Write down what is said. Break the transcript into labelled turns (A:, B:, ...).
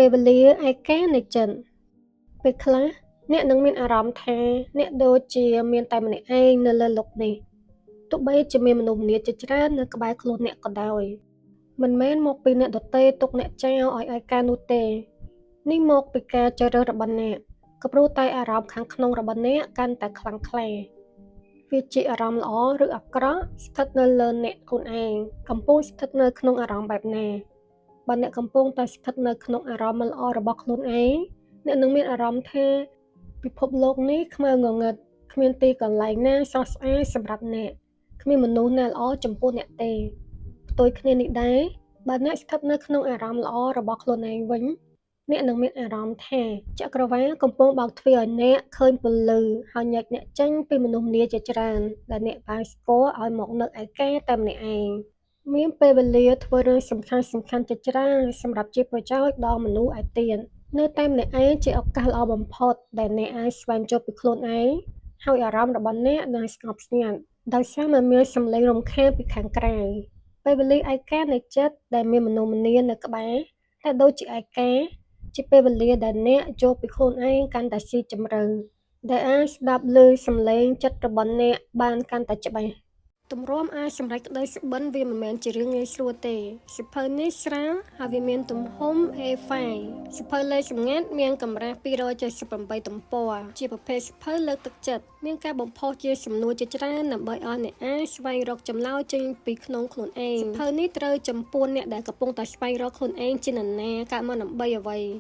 A: ពេលវេលាឯកានៃចិត្តពេលខ្លះអ្នកនឹងមានអារម្មណ៍ថាអ្នកដូចជាមានតែម្នាក់ឯងនៅលើលោកនេះទោះបីជាមានមនុស្សម្នាជាច្រើននៅក្បែរខ្លួនអ្នកក៏ដោយមិនមែនមកពីអ្នកដទៃទុកអ្នកចោលឲ្យឯកានោះទេនេះមកពីការជ្រើសរើសរបស់អ្នកក៏ព្រោះតែអារម្មណ៍ខាងក្នុងរបស់អ្នកកាន់តែខ្លាំងក្លាវាជាអារម្មណ៍ល្អឬអាក្រក់ស្ថិតនៅលើអ្នកខ្លួនឯងកំពុងស្ថិតនៅក្នុងអារម្មណ៍បែបណាបើអ្នកកំពុងតែស្ថិតនៅក្នុងអារម្មណ៍មិនល្អរបស់ខ្លួនឯងអ្នកនឹងមានអារម្មណ៍ថាពិភពលោកនេះខ្មៅងងឹតគ្មានទីកន្លែងណាស្រស់ស្អាតសម្រាប់អ្នកគ្មានមនុស្សណាល្អចំពោះអ្នកទេផ្ទុយគ្នានេះដែរបើអ្នកស្ថិតនៅក្នុងអារម្មណ៍ល្អរបស់ខ្លួនឯងវិញអ្នកនឹងមានអារម្មណ៍ថាចក្រវាលកំពុងបើកទ្វារឲ្យអ្នកឃើញពន្លឺហើយញែកអ្នកចេញពីមនុស្សម្នាជាច្រើនដែលអ្នកបានស្គាល់ឲ្យមកនៅឯកាតែម្នាក់ឯងមានពេលវេលាធ្វើរឿងសំខាន់ៗជាច្រើនសម្រាប់ជាប្រយោជន៍ដល់មនុស្សឯទៀតនៅតែម្នាក់ឯងជាឱកាសល្អបំផុតដែលអ្នកអាចស្វែងយល់ពីខ្លួនឯងហើយអារម្មណ៍របស់អ្នកនឹងស្ងប់ស្ងាត់ដោយសារមិនមានសំឡេងរំខានពីខាងក្រៅពេលវេលាឯកានៃចិត្តដែលមានមនុស្សម្នានៅក្បែរតែដូចជាឯកាជាពេលវេលាដែលអ្នកយល់ពីខ្លួនឯងកាន់តែស៊ីជម្រៅដែលអាចស្ដាប់ឮសំឡេងចិត្តរបស់អ្នកបានកាន់តែច្បាស់ទម្រាំអាចសម្រេចក្តីសុបិនវាមិនមែនជារឿងងាយស្រួលទេសៀវភៅនេះស្រាលហើយវាមានទំហំ A5 សៀវភៅលេខសម្ងាត់មានកម្រាស់278ទំព័រជាប្រភេទសៀវភៅលើកទឹកចិត្តមានការបំផុសជាសំណួរជាច្រើនដើម្បីឲ្យអ្នកអាចស្វែងរកចម្លើយចេញពីក្នុងខ្លួនឯងសៀវភៅនេះត្រូវចំពោះអ្នកដែលកំពុងតែស្វែងរកខ្លួនឯងជានរណាកើតមកដើម្បីអ្វី។